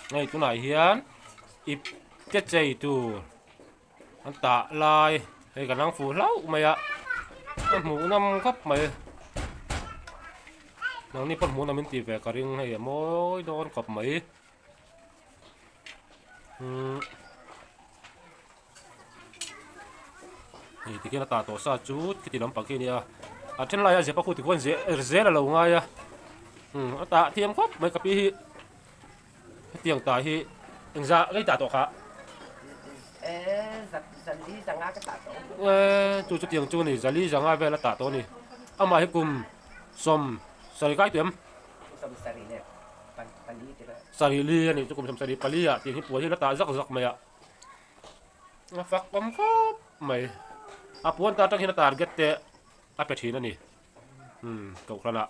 Hei tunah hian ip te chei tur an tah lai hei ka nang fuh hlauh mai a a hmuh nawm khawp mai nangni pawh hmuh nawm in tih ve ka ring hei a mawi dawn khawp mai umm hei tikhian a tah tawh sa chu khiti lampang khi a ni a a then laiah zepa khu tikhuan zel a lo ngai a umm a tah thiam khawp mai ka pi hi. Hetiang tah hi engzah ngei tah tawh kha? Eee chu chutiang chu a ni, zali zanga vel a tah tawh a ni. Amah hi kum 70 kai tawh em? Sarih li a nih chu kum 74 ah tiang hi puan hi la tah zak zak mai a. A fak awm khawp mai. A puan ta atang hian a target te a pe thin a ni. Umm kohhranah.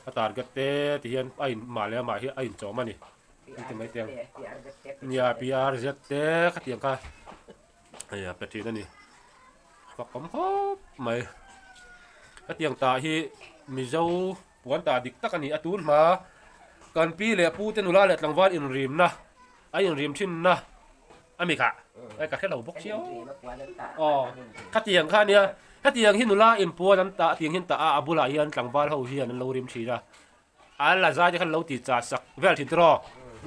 A target te ti hian a in mah leh amah hi a inchawm a ni an ti mai teng nia PRZ te khatiang kha hei a pe thin a ni fak awm khawp mai hetiang tah hi Mizo puan tah dik tak a ni a tun hma kan pi leh pu te nula leh tlangval inrimna a inrim thinna A mi kha ai ka hre lo bawk chiau aw khatiang kha ania hetiang hi nula inpuan an tah tiang hian tah a a bulah hian tlangval ho hian an lo rim thin a a la zai te khan lo ti chah sak vel thin tiraw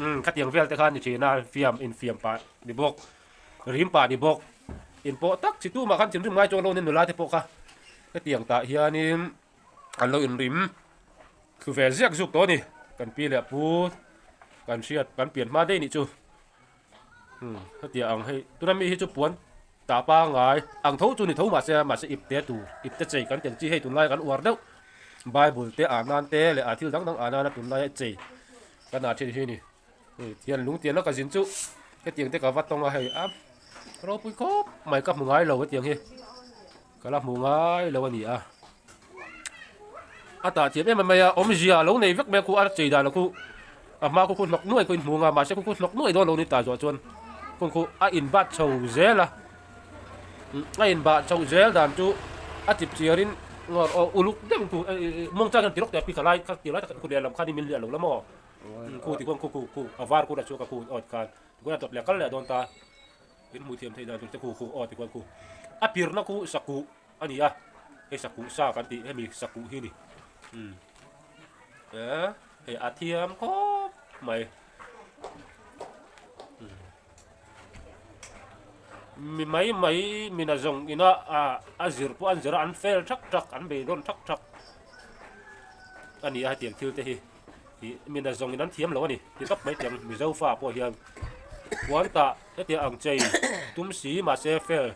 umm khatiang vel te khan ni thin a fiam infiam pah ni bawk rim pah ni bawk inpawh tak chi tumah khan thinrim ngai chuang lo nia nula te pawh kha hetiang tah hianin an lo inrim thlu ve ziak zuk tawh a ni kan pi leh pu kan hriat kan pian hma daih nih chu. Umm hetiang ang hei tuna mi hi chu puan tah pangai ang tho chu ni tho mahse mahse ip te tur ip te chei kan tel chi hei tunlai kan uar deuh bible te ah nan te leh ah thil dang dang ah nana tunlai a chei kan ah thin hi ni hei tian lung tian a ka zin chu hetiang te ka va tawng a hei a ropui khawp mai ka hmu ngai lo hetiang hi. Ka la hmu ngai lo a ni a. A tah thiam em em mai a, awmzia a lo nei vek mai a khu a chei dan a khu a hma khu khu hnawk nuai khu in hmu ang a, mahse khu khu hnawk nuai dawn lo ni tah zawh chuan kawng khu a in bat chho zel a, a in bah chho zel dan chu a chip chiar in aw uluk deuh in khu mawng chang hian ti rawk teh a pi kha lai kha ti lai tak khu lehlam khan in min liah lo la maw khu ti khuan khu khu khu a var khu la chu ka khu aw tikhan tikhuan a tawp leh a kal leh dawn ta. In hmuh thiam theih dan tur te khu khu aw tikuan khu a pirna khu sakuh a ni a hei sakuh sa kan tih hemi sakuh hi ni umm eh hei a thiam khawp mai mi mai mai mina zawng ina ah a zir pawh an zir a an fel thak thak an beidawn thak thak a ni a hetiang thil te hi. Ih mina zawng in an thiam lo a ni ti tawp mai tiang Mizo fa pawh hian puan tah hetiang ang chei tum si mahse fel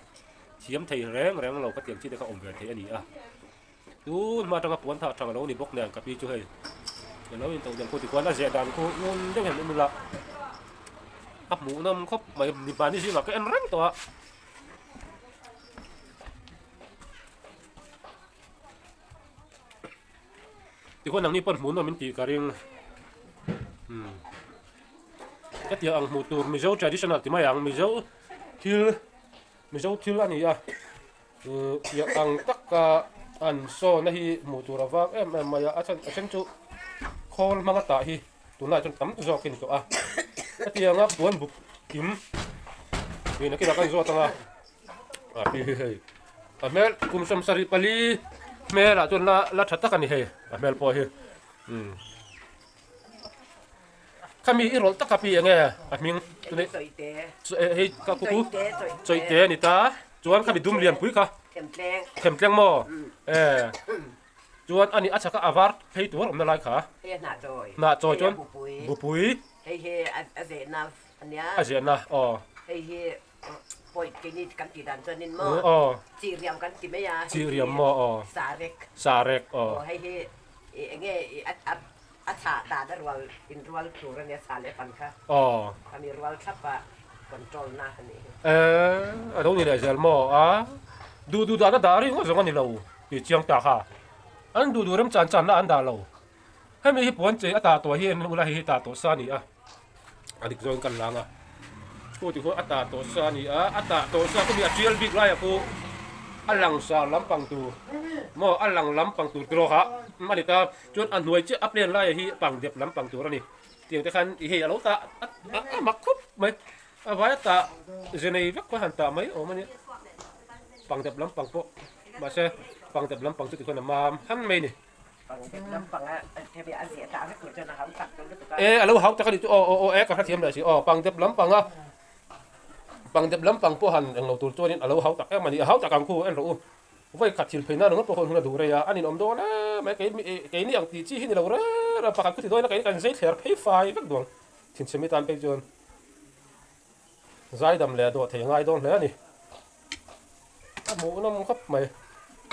thiam thei reng reng lo ka tiang chi te kha awm ve thei a ni a tun hma atanga puan thah thang a lo ni bawk nen ka pi chu hei a lo in toh dan khu tikhuan a zeh dan khu ngun deuh hian en ula a hmuh nawm khawp mai mahni zingah ka en reng tawh a. Tikhuan nangni pawn hmuh nawm in tih ka ring umm hetiang ang hmuh tur Mizo traditional ti mai ang Mizo thil Mizo thil a ni a ihh tiang ang taka an sawn na hi hmuh tur a vang em em mai a a chhan a then chu khawl hmanga tah hi tunlai chuan tam zawk a ni tawh a hetianga puan buk kim ih nakinah kan zawt ang a. A hi hi hei a hmel kum 74 hmelah chuan la la tha tak a ni hei a hmel pawh hi umm khami i rawlh tak a pi enge a hming tuni hei ka kuku chawihte a ni ta chuan khami dum lian pui kha themtleng maw e chuan ani a chhaka a var phei tur awmna lai kha hnah chawi chuan bupui a zehna aw. Pawih keini kan tih dan chuanin maw chi riam kan ti mai a chi riam maw aw sarek sarek aw aw hei hi enge a chhah dan a rual in rual tur ania chhah leh pan kha aw khami rual thlap a control na a nih hi eh a lo ni leh zel maw a duh duh dan a dah ringawt zawng a ni lo tih chiang ta kha an duh duh rem chan chan na an dah lo hemi hi puan chei a tah tawh hi en ula hei hi tah tawh sa a ni a. A dik zawngin kan lang a, khu ti khuan a tah tawh sa a ni a, a tah tawh sa khumi a tial bik laiah khu a lang sa lampang tur maw a lang lampang tur tiraw kha a ni ta, chuan a hnuai chiah a plane laiah hi pang dep lampang tur a ni. Tiang te khan i hei a lo tah a mak khawp mai. A vai a tah ze nei vek khaw han tah mai awm a nia. Pang dep lampang pawh mahse pang dep lampang chu tikhuan a mam han mai a ni. E a lo hau tak a ni chu aw aw aw e ka hrethiam leh si aw pang dep lampang a pang dep lampang pawh han englo tur chuanin a lo hau tak em a ni a hau tak ang khu en rawh u. Vawi khat thil phei nan ringawt pawh khawn hun a duh rei a, a ninawm dawn em mai, kei keini ang tih chi hi ni lo reng a, pakhat khuti dawina kei kan zei thler phei fai vek duang thinchhemi tan phei chuan zaidam leh dawh thei a ngai dawn hle a ni. A hmuhnawm khawp mai,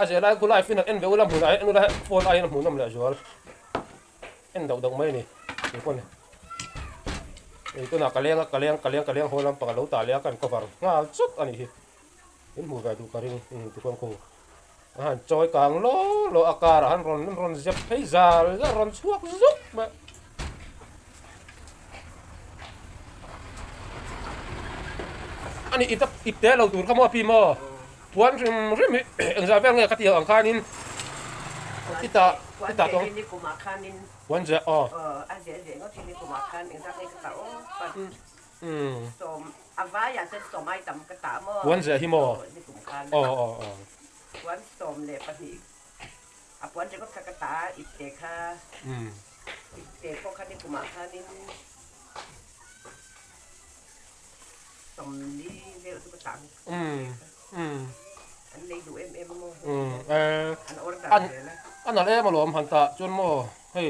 a zeh lai khu live in han en ve ula hmunah hian en ula phone aiin a hmuhnawm leh zual. En dauh dauh mai a ni kei pawh ni ei tunah ka leng a ka leng ka leng ka leng haw lampang a lo tah leh a kan cover nghal chut a nih hi in hmuh ve duh ka ring tichuan khu a han chawi kang law law a car ah han rawn rawn zep phei zal zal rawn chhuak zuk mai a ni ip te lo tur kha maw a pi maw. Puan hrim hrim hi engzah vel nge ka tih ang khanin i tah i tah tawng puan zeh aw puan zeh hi maw aw aw aw A nalh em alawm han tah chuan maw hei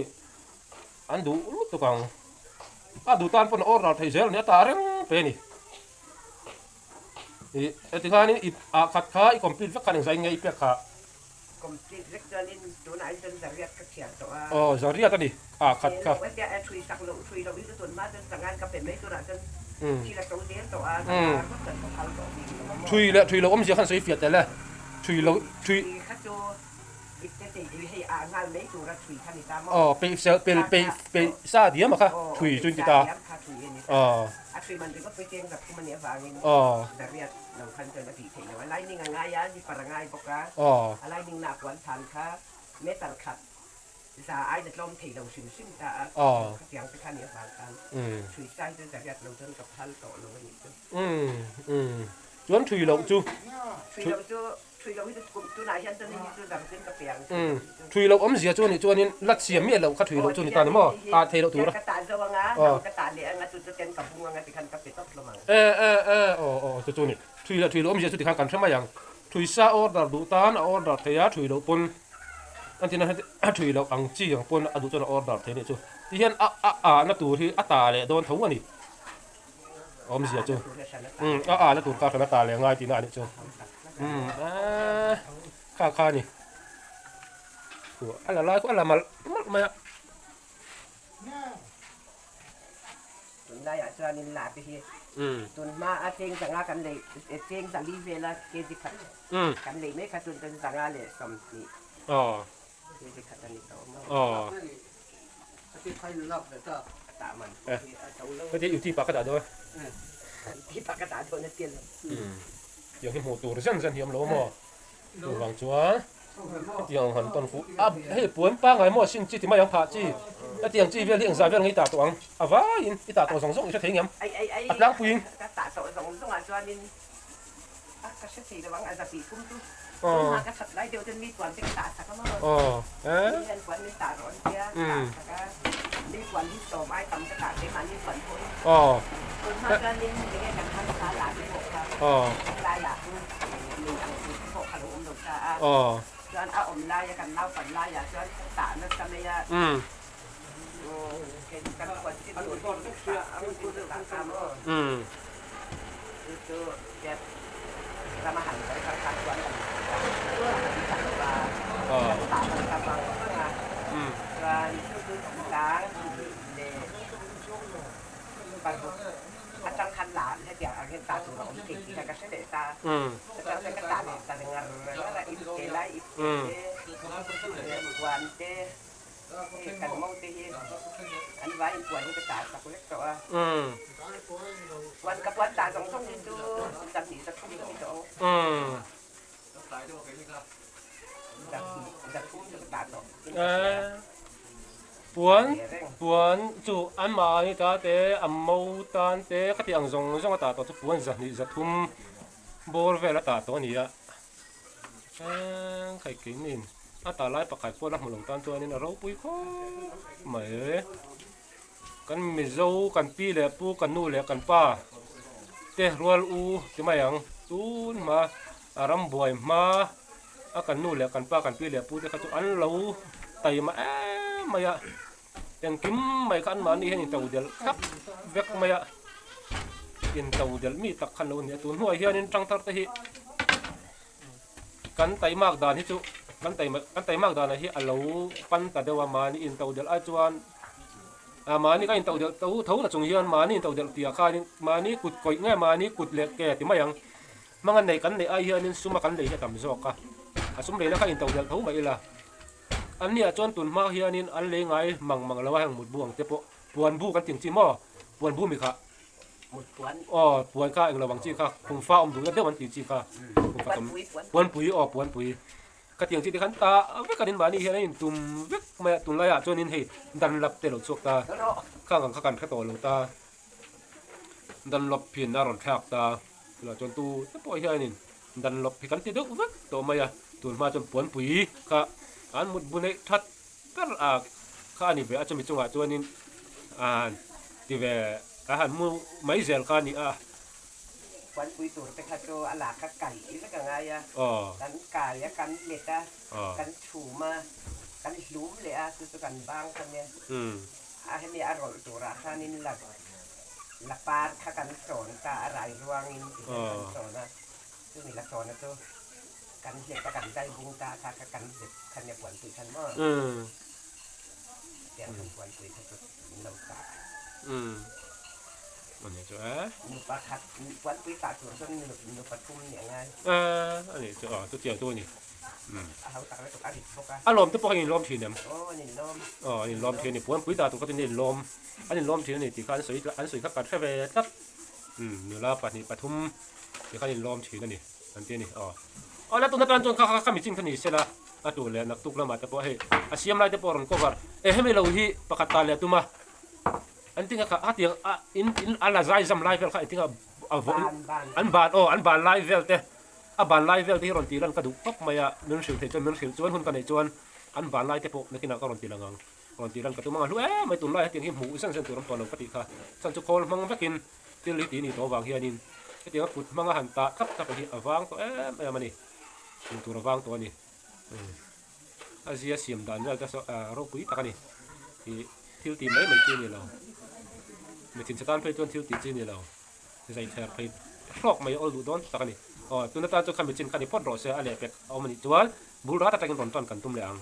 an duh lutuk ang a duh tan pawn a order thei zel a ni a tah reng pe a ni ih heti khanin ip ah khat kha i complete vek khan engzah in nge i pek kha complete vek chuanin tunah hian chuan zariat ka chhiar tawh a aw zariat a ni ah khat kha Thui leh thui lo awmzia khan sawi fiah tel e. Thui lo thui. Aw peih sel pel peih peih sa diam a kha thui chu in ti ta. Aw. Aw. Aw. Za ai na tlawm thei lo hrim hrim ta a, khatiang te kha nih avang khan thui sai chu zariat lo chuan ka phal tawh lo a nih chu. Umm chuan thui loh chu. Thui loh chu thui loh hi chu kum tunah hian chuan hei hi chu zar chuan ka pe ang. Umm thui loh awmzia chu anih chuanin la chhia miah loh kha thui loh chu ni ta ni maw? Ah thei loh tur a. Ka tah zo anga, nang ka tah leh anga chu chu ten ka bung anga tikhan ka pe tawp hlawm ang. E e e aw aw chu chu ni. Thui leh thui loh awmzia chu tikhan kan hre mai ang. Thui sa order duh tan a order thei a thui loh pawn. An tina heti a thui loh ang chi ang pawn a duh chuan a order thei anih chu. Ti hian a a ah na tur hi a ta leh dawn tho a ni. Awmzia chu umm a ah na tur kha hran a ta leh ngai tihna anih chu. Umm aaa kha kha a ni. Khuh a la lai khuh a la malh malh mai a. Tunlaiah chuanin la te hi tunhma a cheng zanga kan lei cheng zali vela kg khat kan lei mai kha chun chuan zanga leh 20 kg khat a ni tawh maw. A tah man pawh hi a to lo. Heti YouTube ah ka dah dawn. YouTube ah ka dah dawn a tia lo. Tiang hi hmuh tur zen zen hi awm lo maw? Chuvang chuan hetiang ang han tawn fuh a hei puan pangngai maw sin chi ti mai ang phah chi hetiang chi vel hi engzah vel nge i tah tawh ang a vaiin i tah tawh zawng zawng i hre thei ngem a tlangpuiin ka tah tawh zawng zawng ah chuanin a ka hre thei lo ang a zapih kum chu tunhma ka that lai deuh chuan mi puan te ka tah sak a maw mi hian puan min tah rawh an tia ka tah sak a mi puan hi sawm ai tam ka tah keimahni puan pawh hi tunhma chuanin enge kan harsa lah te pawh kha helaiah Min ang tur te pawh kha lo awm lo ta a, chuan a awm laia kan naupan laiah chuan ka tah nasa mai a, kei chu kan khuan chin tur hi ka tah ang chu ka tah ta maw? Chu chu tia rama han sawi kha khan chuan kan tah lo va, kan tah kan tah vang vang a, chuan sang leh paruk Atang khan la hetiang ang hian tah tur a awm thei tih kha ka hre leh ta. Atang chuan ka tah leh ta ngar ngar a, ip te lai ip te te puan te hei kan mo te hi an vaiin puan hi ka tah sak vek tawh a. Puan ka puan tah zawng zawng hi chu 200 300 chu ni tawh ang. 200 300 chu ka tah tawh. Puan puan chu anmahni ta te a mo tan te ka tih ang zawng zawng a tah tawh chu puan zahnih zathum bawr vel a tah tawh a ni a eng khaikinin a tah lai pakhat pawh la hmu lo tan chuanin a ropui khawp mai. Kan Mizo kan pi leh pu kan nu leh kan pa te rual u ti mai ang tun hma a ram buai hma a kan nu leh kan pa kan pi leh pu te kha chu an lo taima em mai a engkim mai kha anmahni hian in to delh thlap vek mai a in to delh mi tak kha an lo ni a tun hnuah hianin tangthar te hi Kan taimak dan hi chu kan taima kan taimak danah hi a lo pan ta deuh a, mahni intodelh ai chuan ah mahni ka intodelh tho tho na chung hian mahni intodelh tih ah khanin mahni kut kawih nge mahni kut leh ke ti mai ang hmanga neih kan neih ai hianin suma kan lei hi a tam zawk a, a sum leina kha intodelh tho mai ila an nih ah chuan tun hma hianin an lei ngai mang mang lo a heng mutbu ang te pawh puan bu kan ting chi maw puan bu mi khah. Mut puan. Aw puan kha englo ang chi kha khumfa awm duhna deuh an tih chi kha khumfa tam puanpui aw puanpui ka tiang chi te khan ta vek an in mahni hian an in tum vek mai a tunlai ah chuan in hei Dunlop te lo chhuak ta khang ang kha kan hre tawh lo ta Dunlop pin a rawn thlak ta tunah chuan tu te pawh hian in Dunlop hi kan ti deuh vek tawh mai a tun hma chuan puanpui kha an mut bu neih that Kar a kha a ni ve a, chumi chungah chuanin a han ti ve a han mu mai zel kha a ni a. Puanpui tur te kha chu a lak a kaih vek a ngai a, kan kai a, kan let a, kan chhum a, kan hlum leh a, chu chu kan bang kha nia. A hemi a rawlh turah khanin la la par kha kan sawn ta a, rai ruangin ti hian kan sawn a, chumi la sawna chu. Kan hlep a kan zai bung ta kha kha kan hlep kha nia puanpui khan maw tiang kan puanpui kha chu min lo tah ani chu e nupa khat puanpui tah tur chuan nupa thum nih a ngai ani chu aw chu tiang chu ani a ho tak lutuk a rit bawk a a lawm te pawh kha in lawm thin em aw an in lawm aw an in lawm thin a ni puanpui tah tur kha chu an in lawm an in lawm thin a ni tih kha an sawi an sawi kha kan hre ve tlat nula pahnih pathum tih kha an in lawm thin a ni. An ti a ni. Aw. Aw la tun atan chuan kha kha kha michin kha ni sela a tur leh naktuk lamah te pawh hei a siam lai te pawh a rawn cover e hemi lo hi pakhat ta leh a tum a an tinga kha hetiang a in in a la zai zam lai vel kha engtinga a vaw an ban aw an ban lai vel te a ban lai vel te hi rawn tih lan ka duh khawp mai a min hrilh theih chuan min hrilh chuan hun ka neih chuan an ban lai te pawh nakinah ka rawn ti lang ang rawn tih lan ka tum ang a hlu em mai tunlai hetiang hi hmuh zen zen tur awm tawh lo ka tih kha chan chu khawl hmang vekin Thil hi tih ni tawh avang hianin hetianga kut hmanga han tah thlap thlap hi a vang tawh em em a ni, hmuh tur a vang tawh a ni. A zia siam dan vel te saw ropui tak a ni. Ih thil tih mai mai chi a ni lo. Mi thinchhe tan phei chuan thil tih chi a ni lo. Zai thler phei hrawk mai a awl duh dawn tak a ni. Aw tun atan chuan kha michin kha ni phawt rawh se a lehpek a awm a nih chuan bul rat atangin rawn tan kan tum leh ang.